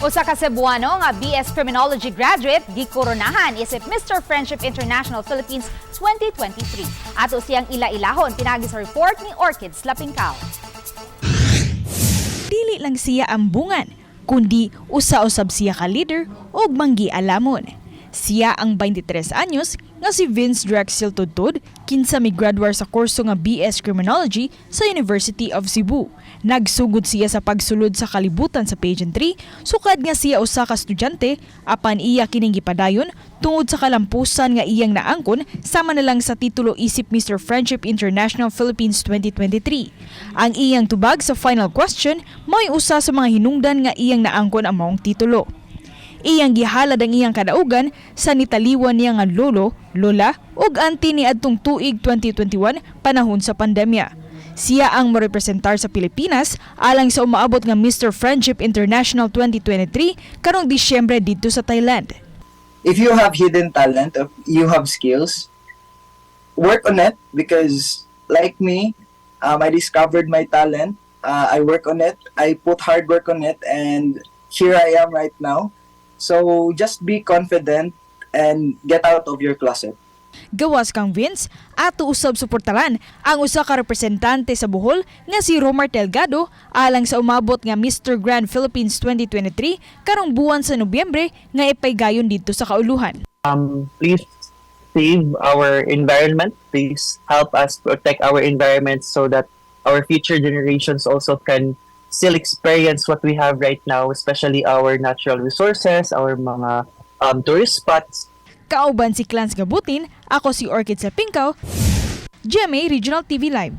Usa ka Cebuano nga BS Criminology graduate gikoronahan isip Mr. Friendship International Philippines 2023. Ato siyang ila-ilahon pinagi sa report ni Orchids Lapingkaw. Dili lang siya ambungan, kundi usa-usab siya ka leader ug manggialamon. Siya ang 23 anyos nga si Vince Drexel Tudtud, kinsa migraduar sa kurso nga BS Criminology sa University of Cebu. Nagsugod siya sa pagsulod sa kalibutan sa pageantry, sukad nga siya usa ka estudyante, apan iya kining gipadayon tungod sa kalampusan nga iyang naangkon sama na lang sa titulo isip Mr. Friendship International Philippines 2023. Ang iyang tubag sa final question may usa sa mga hinungdan nga iyang naangkon ang maong titulo. Iyang gihalad ang iyang kadaugan sa nitaliwan niya nga lolo, lola ug auntie ni adtong tuig 2021, panahon sa pandemya. Siya ang morepresentar sa Pilipinas alang sa umaabot nga Mr. Friendship International 2023 karong Disyembre didto sa Thailand. If you have hidden talent, if you have skills, work on it because, like me, I discovered my talent. I work on it. I put hard work on it, and here I am right now. So just be confident and get out of your closet. Gawas kang Vince, ato usab suportaran ang usa ka representante sa Bohol nga si Romar Delgado alang sa umabot nga Mr. Grand Philippines 2023 karong buwan sa Nobyembre nga ipaygayon didto sa kauluhan. Please save our environment. Please help us protect our environment so that our future generations also can still experience what we have right now, especially our natural resources, our mga tourist spots. Kauban si Clans Gabutin, ako si Orchid Sapingkaw, GMA Regional TV Live.